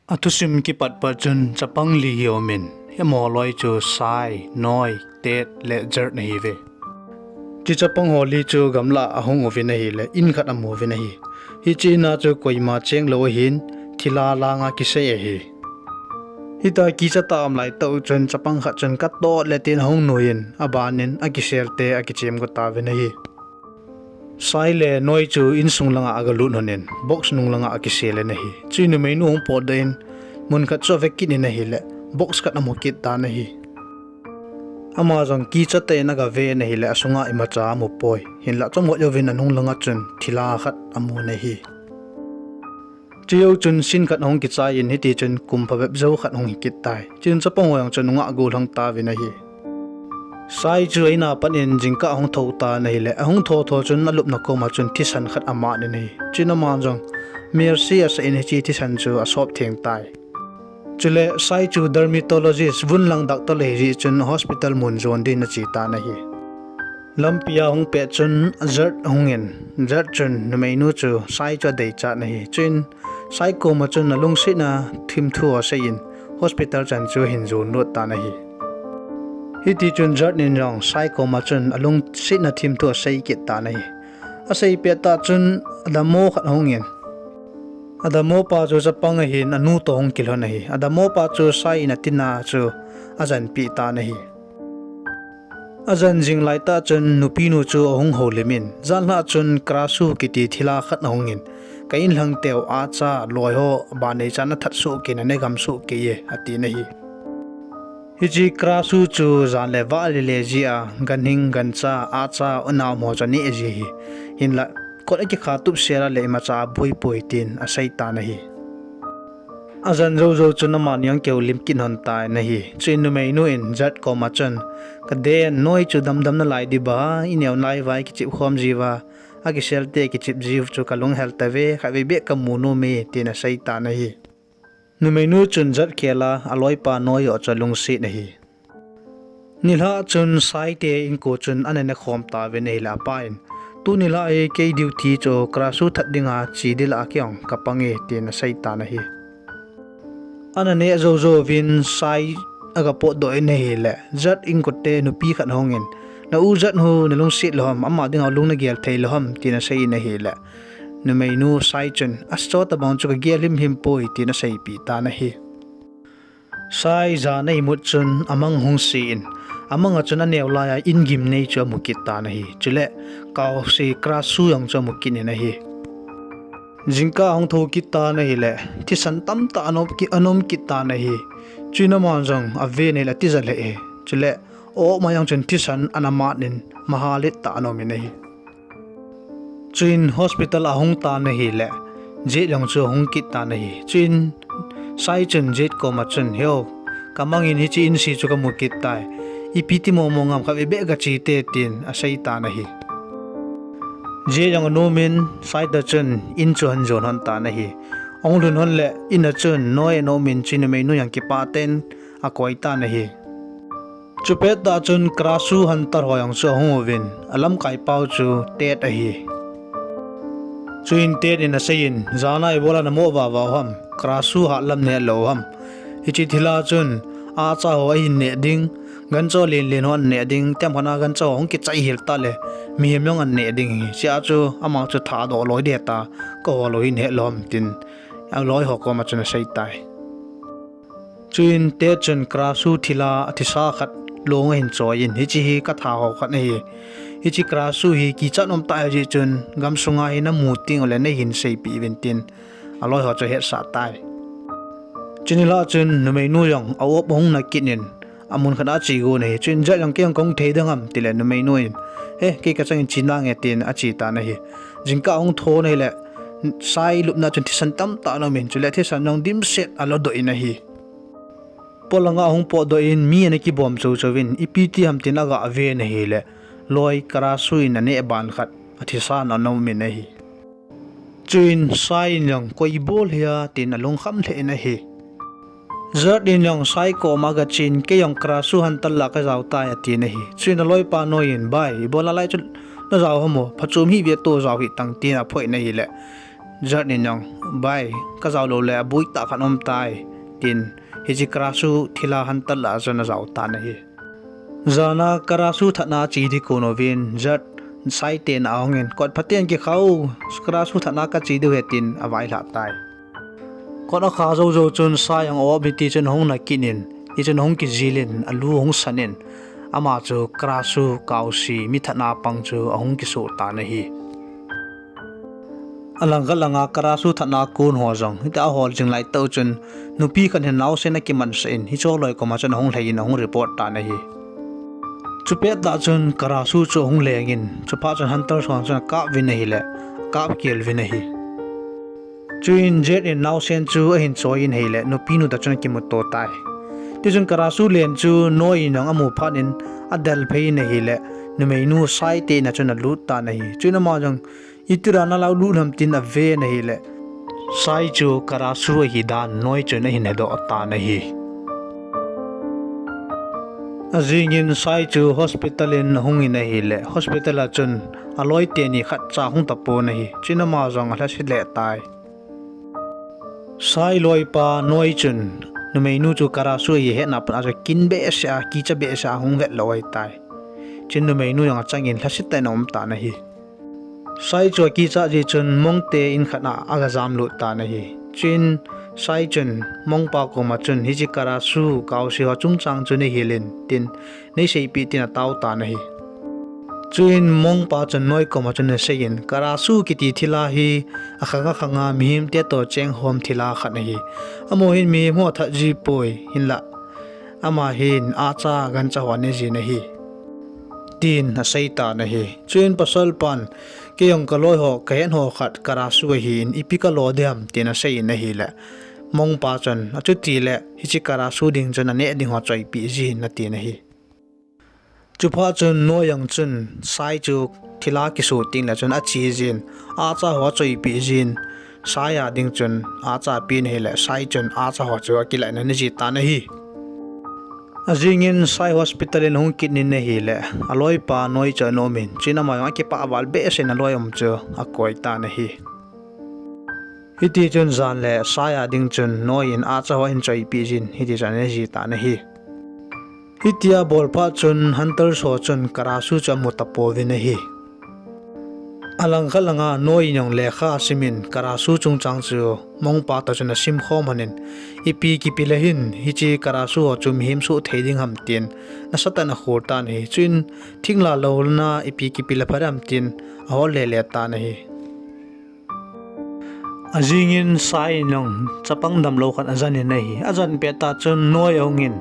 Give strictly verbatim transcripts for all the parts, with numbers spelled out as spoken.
Athusim kipat pat chun chapang li hi aumin, amaho loi chu Sai, Noi, Tet le Jert ahiuve. Hiche chapang ho li chu gamlah a ahung uvin ahile, in khat amu uvin ahi. Hiche in a chu koima cheng lou ahin, thilha langa kisei ahi. Hitia kicha tah a um lai tah u chun chapang khat chun katot le tin ahung nuiyin, abanin akisel te akichem got tauvin ahi. Sai le Noi chu insung langa agalut lhonin, box nung langa akisel in ahi. Chuin numeinu ahung potdoh in, mun khat chu ave kit in ahile, box khat amu kit tan ahi. Ama jong kicha tah in agave in ahile, asunga imacha amu poi. Hinlah chomkhat jouvin anung langa chun thilha khat amun ahi. Chujou chun sin khat ahung kichaiyin, hiti chun kum phabep jou khat ahung hi kit tai. Chuin chapang ho jong chun nungah gollhang tauvin ahi. Sai chu a-in a pat in jingkah ahung thou tan ahile, ahung thou thou chun alupna koma chun thisan khat amat in ahi. Chuin aman jong Mercy asah in hiche thisan chu asop theng tai. Chule Sai chu dermatologist, vunlang doctor ahi jeh chun hospital mun jon din ache tan ahi. Lampia ahung pet chun Jert ahungin, Jert chun numeinu chu Sai chu adeichat in ahi. Chuin Sai koma chun alungsetna thimthu aseiyin, hospital chan chu ahin jon lut tan ahi. Hiti chun Jert in jong Sai koma chun alungsetna thimthu asei kit tan ahi. Asei pet tah chun adammo khat ahungin, adammo pa chu chapang ahin, anu toh ahung kilhon ahi. Adammo pa chu Sai in atina chu ajanpeh tan ahi. Ajan jing lai tah chun nupinu chu ahung houlimin, janhi a chun Karasu kiti thilha khat ahungin, ka in lhang teu acha loi ho banei chan athat soh kei in, ane gam soh kei e, atin ahi. Hiche Karasu chu jan le vah le le jeh a, ganhing gancha acha unau ho chu aneh ji ahi. Hinlah kot akikha tup sel a le imacha aboi poi tin asei tan ahi. Ajan jou jou chun amani ahung kihoulim kit lhon tan ahi. Chuin numeinu in Jert koma chun, kaden, Noi chu damdam nalai ding ba, ineo nai uva ikichep khom jiuva, akisel te kichep jiu chu kalunghel tave, khatvei beh kamu nome, tin asei tan ahi. Numeinu chun Jert khel a aloipa Noi joh chu alungset in ahi. Nilhah chun Sai te inko chun ana nekhom tauvin ahile, apa in, tuni nilhah hi kei duty chu Karasu that dinga che ding lah a kei jong kapang e, tin asei tan ahi. Ana neh jou jouvin Sai aga potdoh in ahile, Jert inkote nupi khat ahungin, na u Jert hu nalungset lou ham, ama dinga lung nagel thei lou ham, tin asei in ahile, numeinu Sai chun, achu tobang chu kagel himhim poi, tin aseipeh tan ahi. Sai jan a imut chun amang ahung se in, amang a chun aneo laiya in gimnei chu amu kit tan ahi. Chule kaose Karasu jong chu amu kit in ahi. Jingkah ahung thou kit tan ahile, thisan tamtah ana um kit, ana um kit tan ahi. Chuin aman jong ave in ahile atija lheh e. Chule a-op mai jong chun thisan ana mat in, mahalet tah ana um in ahi. Chuin hospital ahung tan ahile, Jade jong chu ahung kit tan ahi. Chuin Sai chun Jade koma chun, heo, kamangin hiche inse chu kamu kit tai. Ipi ti momo ngam, khatvei beh kache te, tin asei tan ahi. Jade jong anom in, Sai toh chun in chu ahin jon lhon tan ahi. Ahung lhun lhon le in a chun Noi ana um in, chuin numeinu jong kipah tah in akoi tan ahi. Chupet tah chun Karasu hunter ho jong chu ahung uvin, alamkai pau chu Ted ahi. Chuin Ted in aseiyin, jana ibola namoh vava u ham, Karasu hatlam neh lou u ham. Hiche thilha chun acha ho ahin neh ding, gancha len len ho ahin neh ding, temkhat a gancha ho hung kichai hel tah le mihem jong ahin neh ding ahi. Hichea chu ama chu thadoh loi ding ta, kaho lou hi neh lou ham, tin aloi ho koma chun asei tai. Chuin Ted chun Karasu thilha, athisa khat long ahin choiyin, hiche hi katha ho khat ahi. Hiche Karasu hi kichat um tah ahi jeh chun gamsunga hi namu teng ule neihin seipeh uvin, tin aloi ho chu ahetsah tai. Chuni lah chun numeinu jong a-op ahung na kit in, amun khat a ache got in ahi. Chuin Jade jong, kei jong kahung thei ding ham, tile numeinu in, he, kei kachangin che nange, tin ache tan ahi. Jingkah ahung thou in ahile, Sai lupna chun thisan tamtah ana um in, chule thisan jong dimset alodoh in ahi. Polanga ahung potdoh in mi ana kibom chou chou in, ipi ti ham tin aga ve in ahile, loi Karasu in aneh ban khat athisa ana um in ahi. Chuin Sai in jong, koi bol hia, tin alungkham lheh in ahi. Jade in jong Sai koma agachen, kei jong Karasu hunter lah kajao tai, atin ahi. Chuin aloipa Noi in, bai, ibola lai chu najao ham o, phachom hih ve, tua jao hih tan, tin aphoi in ahile, Jade in jong, Bai, kajao lou le aboi tah khat um tai, tin hiche Karasu thila Hunter lah a chun ajao tan ahi. Jana Karasu thatna ache ding kon uvin, Jade, Sai te in ahungin, kot phaten kikhau, Karasu thatna kache diu ahi tin availhah tai. Kot akha jou jou chun Sai jong a-op ahi ti chun ahung na kit in, hichun ahung kijil in, alu ahung san in, ama chu Karasu kaosi mi thatna pang chu ahung kisoh tan ahi. Alangkhat langa Karasu thatna kon ho jong hitia ahol jing lai tah u chun, nupi khat hin naosen akimansah in, hiche loi koma chun ahung lhai in ahung report tan ahi. Chupet tah chun Karasu chu ahung leng in, chuphat chun Hunter ho chun akap uvin ahile, akap kel uvin ahi. Chuin Jade in naosen chu ahin choi in ahile, nupi nu toh chun akimuto tai. Tichun Karasu len chu Noi in jong amu phat in adel phei in ahile, numeinu Sai te in a chun alut tan ahi. Chuin ama jong itira nalah lut ham tin aven ahile, Sai chu Karasu ahi dan Noi chun ahin hedoh tan ahi. Ajing in Sai chu hospital in ahung in ahile, hospital a chun aloi teni khatcha hung tapon ahi. Chuin ama jong alhaset lheh tai. Sai loipa Noi chun numeinu chu Karasu ahi hetna pat a chu akin behseh a, kicha behseh a ahung vet lou ahitai. Chuin numeinu jong achang in lhaset tah in aum tan ahi. Sai chu akichat jeh chun Mong te in khat a aga jamlut tan ahi. Chuin Sai chun Mong pa koma chun, hiche Karasu kaosi ho chungchang chu neihil in tin, neiseipeh tin atao tan ahi. Chuin Mong pa chun Noi koma chun asei in, Karasu kiti thilha hi akhang akhang a mihemte toh chengkhom thilha khat ahi. Amaho hin mihem ho athat ji poi, hinlah ama hin ahcha gancha ho ane jin ahi, tin asei tan ahi. Chuin pasal pan, kei jong kaloi ho, kahet ho khat Karasu ahin, ipi kalo ding ham, tin asei in ahile, Mong pa chun, achutile hiche Karasu ding chun aneh ding ho choipeh jin, atin ahi. Chuphat chun Noi jong chun Sai chu thilha kisoh tengle chun ache jin, ahcha ho achoipeh jin, Sai a ding chun ahcha apen ahile, Sai chun ahcha ho chu akilah in ane ji tan ahi. Ajing in Sai hospital in ahung kit in ahile, aloipa Noi chu ana um in, chuin ama jong akipah val behseh in aloi um chu akoi tan ahi. Hitichun jan le Sai a ding chun Noi in ahcha ho ahin choipeh jin, hitichun ane ji tan ahi. Hitia abol phat chun Hunter ho chun Karasu chu amu tapouvin ahi. Alangkhat langa Noi in jong lekha asim in Karasu chungchang chu Mong pa toh chun asimkhom lhon in, ipi kipe le hin hiche Karasu ho chu mihem soh thei ding ham tin nasatah in akhol tan ahi. Chuin thingla louna ipi kipe le pha ding ham tin ahol lele tan ahi. Ajing in Sai in jong chapang damlou khat ajan in ahi. Ajan pet tah chun Noi ahung in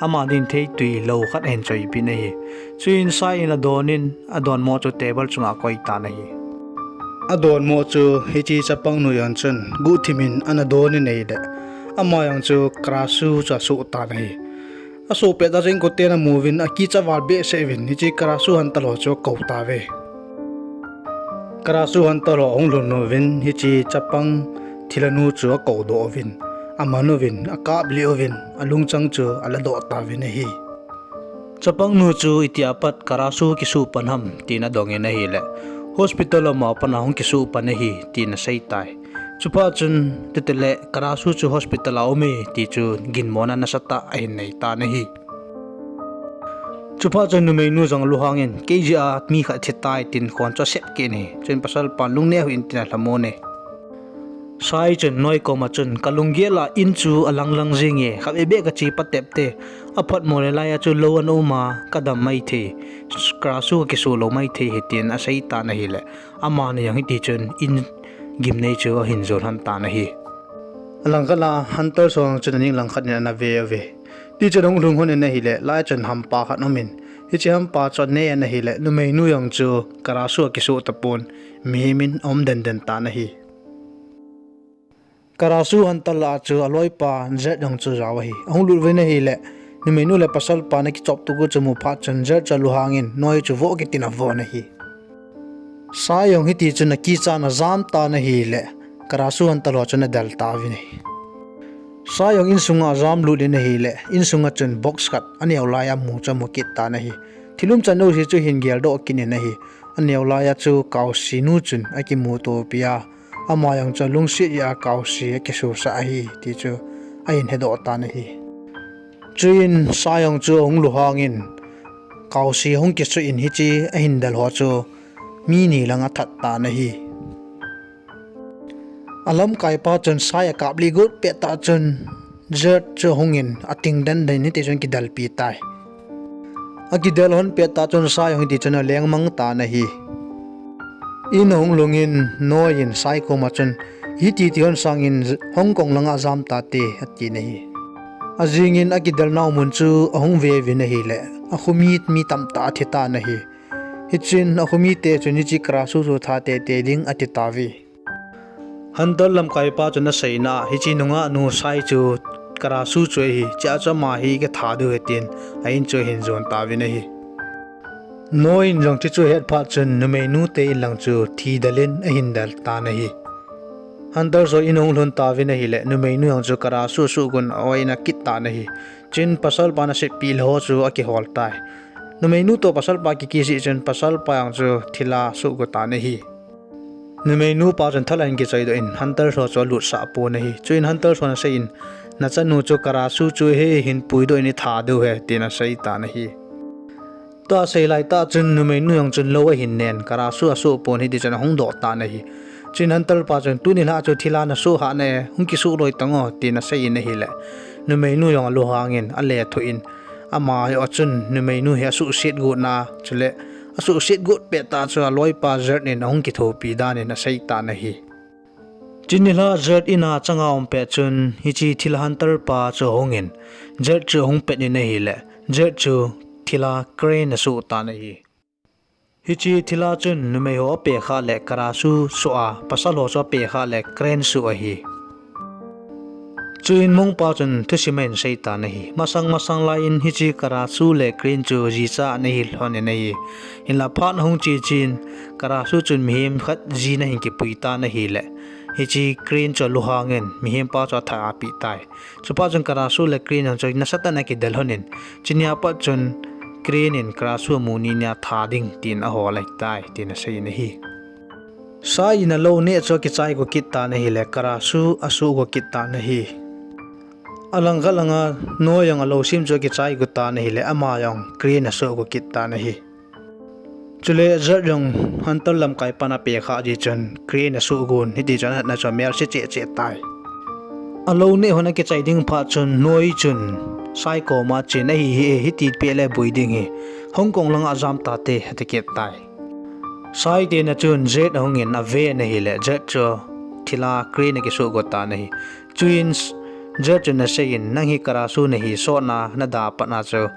ama ding theitwi lou khat ahin choipeh in ahi. Chuin Sai in adon in, adonmo chu table chunga akoi tan ahi. Adonmo chu hiche chapang nu jong chun guhthim in ana don in ahile, ama jong chu Karasu chu asoh tan ahi. Asoh pet tah chun inkoten amuvin akicha val behseh uvin hiche Karasu Hunter ho chu akou tauve. Karasu Hunter ho ahung lhun uvin hiche chapang thilhanu chu akoudoh uvin, aman uvin, akaplih uvin, alungchang chu aladoh tauvin ahi. Chapang nu chu itia pat Karasu kisuh pan ham tin adong in ahile, hospital lama pat a hung kisuh pan ahi tin asei tai. Chuphat chun, titile Karasu chu hospital a aume ti chu ginmona nasatah ahin nei tan ahi. Chuphat chun numeinu jong alunghang in, kei jeh a mi khat thi tai tin khon chu asep kit in ahi. Chuin pasalpan lungneo hih in tin alhamon e. Sai chun Noi koma chun, kalunggel a in chu alanglang jenge, khatvei beh kache patep te, aphatmo le laiya chu lou ana um a, kadam maithei, Karasu kakisuh lou maithei ahi tin asei tan ahile, amani jong hitichun in gimnei chu ahin jon lhon tan ahi. Alangkhat a Hunter ho chun aning langkhat in ana ve uve. Tichun ahung lhung lhon in ahile, lai chun hampa khat aumin, hiche hampa chu ane in ahile, numeinu jong chu Karasu akisuh tapon, mihem in aum denden tan ahi. Karasu Hunter lah a chu aloipa Jade jong chu ajao ahi. Ahung lut uvin ahile, numeinu le pasalpa ana kichop toh u chu amu phat chun Jade chu alunghang in Noi chu vo kit in avon ahi. Sai jong hitichun akichat in ajam tan ahile, Karasu Hunter ho chun adel tauvin ahi. Sai jong insunga ajam lut in ahile, insunga chun box khat aneo laiya amu chu amu kit tan ahi. Thil umchan jouse chu ahin geldoh kit in ahi. Aneo laiya chu kaosi nu chun akimuto peh a, Ama jong chu lungset jeh a kaose akisusah ahi ti chu ahin hedoh tan ahi. Chuin Sai jong chu ahung lunghangin, kaose hung kisuh in hiche ahin del ho chu mi ni lang athat tan ahi. Alamkaipa chun Sai akap lih got pettah chun Zed chu ahungin ating denden in hitichun kidelpi tai. Akidel hon pettah chun Sai ahung hitichun alengmang tan ahi. In ahung lhungin Noi in Sai koma chun, hiti ti hon sangin Hong Kong langa jam tate, atin ahi. Ajingin akidelnau mun chu ahung veuvin ahileh, akhomi mi tamtah athitan ahi. Hichun akhomite chun hiche Karasu chu that teitei ding atitauve. Hunter lamkaipa chun aseina, hiche nungah nu Sai chu Karasu chu ahi, chea chu ama hi katha diu ahi tin, a in chu ahin jon tauvin ahi. Noi in jong chuche chu ahet phat chun numeinu te in lang chu thidel in ahin del tan ahi. Hunter chu in ahung lhun tauvin ahileh, numeinu jong chu Karasu asuh gon a-oi in akit tan ahi. Chuin pasalpan aseppi lou chu akihol tai. Numeinu toh pasalpa kikisih chun pasalpa jong chu thila asuh go tan ahi. Numeinupa chun thal ahin kichoi doh in Hunter chu alutsah pon ahi. Chuin Hunter chun aseiyin, nachanu chu Karasu chu ahi, hin puidoh in itha diu ahi, tin aseitan ahi. Tua asei laitah chun numeinu jong chun lou ahin nen, Karasu asuh pon hitichun ahung doh tan ahi. Chuin Hunter pa chun, tuni lha chu thila nasuh hah ne, hung kisuh loi tan o, tin aseiyin ahileh, numeinu jong alunghangin alethuh in, ama joh chun numeinu hi asuhset gotna, chule asuhset got pettah chu aloipa Zed in ahung kithopi dan in aseitan ahi. Chuin nilhah Zed in a achanga um pet chun hiche thilha Hunter pa chu ahungin, Zed chu ahung pet in ahileh, Zed chu thila Crane asuh tan ahi. Hiche thila chun numei ho apeh khah leh Karasu soh a, pasal ho chu apeh khah leh Crane soh ahi. Chuin Mongpa chun thusim ahin seitan ahi. Masang masang laiyin hiche Karasu le Crane chu jicha ana hilhon in ahi. Hinlah phat ahung che chun Karasu chun mihem khat jin ahin kipui tan ahileh, hiche Crane chu alunghangin mihempa chu athat apeh tai. Chuphat chun Karasu le Crane jong chu nasatah in akidel lhon in, chunia pat chun Crane in Karasu amu ni nia tha ding tin ahol ahitai, tin aseiyin ahi. Sai in alou neh chu akichai go kit tan ahileh, Karasu asuh go kit tan ahi. Alangkhat langa Noi jong alou sim chu akichai go tan ahileh, ama jong Crane asuh go kit tan ahi. Chule Zed jong Hunter lamkaipan apeh khah jeh chun Crane asuh gon, hitichun ahatna chu amelse cheh cheh tai. Alou neh hon akichai ding phat chun Noi chun Sai koma chun, ahi hi e, hiti peh le boi ding hi, Hong Kong langa jam tate, ati kit tai. Sai tena chun Zed ahungin aven ahileh, Zed chu thila Crane akisuh go tan ahi. Chuin Zed chun aseiyin, nang hi Karasu nahi, sotna nada patna chu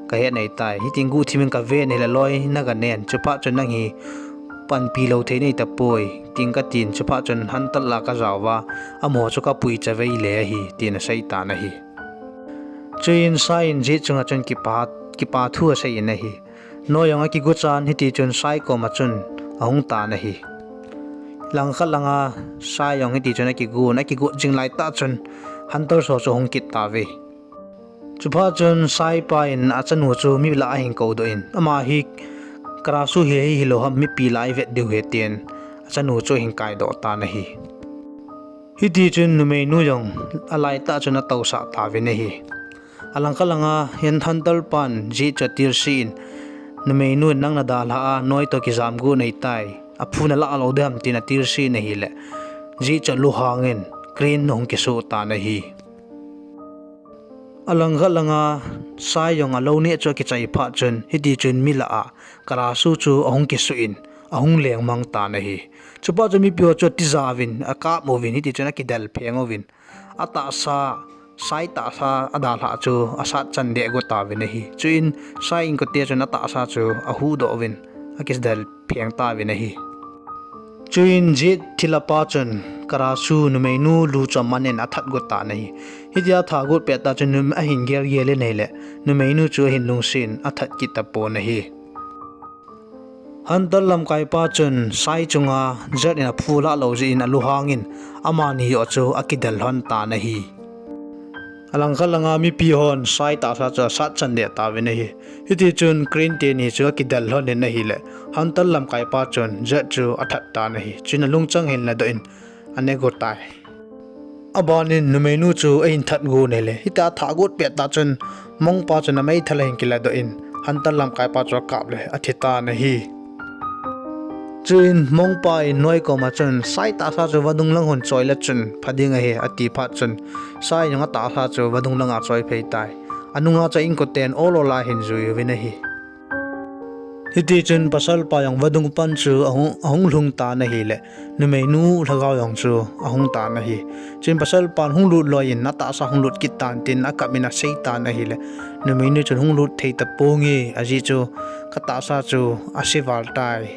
kahet ahitai. Hitin guhthimin kaven ahileh loi naganen, chuphat chun nang hi panpi lou thei nahi tapoi, tin katin, chuphat chun Hunter la kajao uva, amaho chu kapui chavei le ahi, tin aseitan ahi. Chuin Sai in Zed chunga chun kipa, kipa thu aseiyin ahi. Noi jong akigo chan hitichun Sai koma chun ahung tan ahi. Langkhat langa Sai jong hitichun akigon, akigot jing laitah chun Hunter chu ahung kit tauve. Chuphat chun Sai pa in achanu chu mi lah a ahin koudoh in, ama hi Karasu hi ahi hilou ham, mipi lah a ivet diu ahi, tin achanu chu ahin kaidoh tan ahi. Hitichun numeinu jong alaitah chun atousah tauvin ahi. Alangkhat langa hin Hunter pan Zed chu atilse in, numeinu in nang nadalhah a Noi toh kijam got nahitai, aphu nalah lou ding ham, tin atilse in ahileh, Zed chu alunghangin Crane ahung kisuh tan ahi. Alangkhat langa Sai jong alou neh chu akichai phat chun hitichun mi lah a Karasu chu ahung kisuh in, ahung lengmang tan ahi. Chuphat chun mipi ho chu atija uvin, akap uvin, hitichun akidel pheng uvin, atahsa, Sai tahsa adalhah chu asatchan deh go tauvin ahi. Chuin Sai inkote chun atahsa chu ahuhdoh uvin, akidel pheng tauvin ahi. Chuin Zed thilha pa chun Karasu numeinu lu chu aman in athat go tan ahi. Hitia athat got pettah chun num-, ahin gelgel in ahileh, numeinu chu ahin lungset in athat kit tapon ahi. Hunter lamkaipa chun Sai chunga Zed in aphu lah lou jeh in alunghangin amani joh chu akidel lhon tan ahi. Alangkhat langa mipi hon Sai tahsa chu asatchan deh tauvin ahi. Hitichun Crane teni chu akidel lhon in ahileh, Hunter lamkaipa chun Zed chu athat tan ahi. Chuin alungchang ahin ladoh in, ane got tai. Abanin numeinu chu ahin that got in ahile, hitia athat got pet tah chun, monk pa chun ameithal ahin kiladoh in, hunter lamkaipa chu akap le athi tan ahi. Chuin monk pa in noi koma chun, Sai tahsa chu vadung lang hung choi le chun pha ding ahi, ati phat chun, Sai jong atahsa chu vadung langa choi phei tai. Anunga chu a-inkoten ol ol a ahin jui uvin ahi. Hitichun pasalpa jong vadung pan chu ahung, ahung lhung tan ahile, numeinu lhagao jong chu ahung tan ahi. Chuin pasalpan hung lut loi in, Natahsa hung lut kit tan, tin akap in asei tan ahile, numeinu chun, Hung lut thei taponge, ajeh chu katahsa chu ase val tai.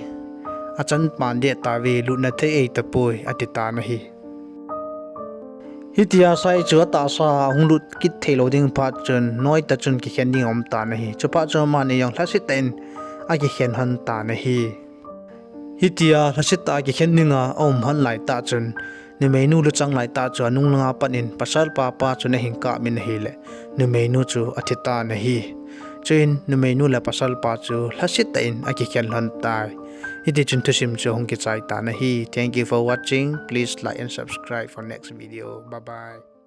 Achan pan deh tauve, lutna thei ahitapoi, ati tan ahi. Hitia Sai chu atahsa ahung lut kit theilou ding phat chun, noitah chun kikhen ding aum tan ahi. Chuphat chun amani jong lhasetah in akikhen lhon tan ahi. Hitia lhasetah a kikhen dinga aum lhon laitah chun, numeinu luchang laitah chu anung langa pat in pasalpa pa chun ahin kap in ahile, numeinu chu athi tan ahi. Chuin numeinu le pasalpa chu lhasetah in akikhen lhon tai. Hitichun thusim chu ahung kichai tan ahi. Thank you for watching. Please like and subscribe for next video. Bye bye.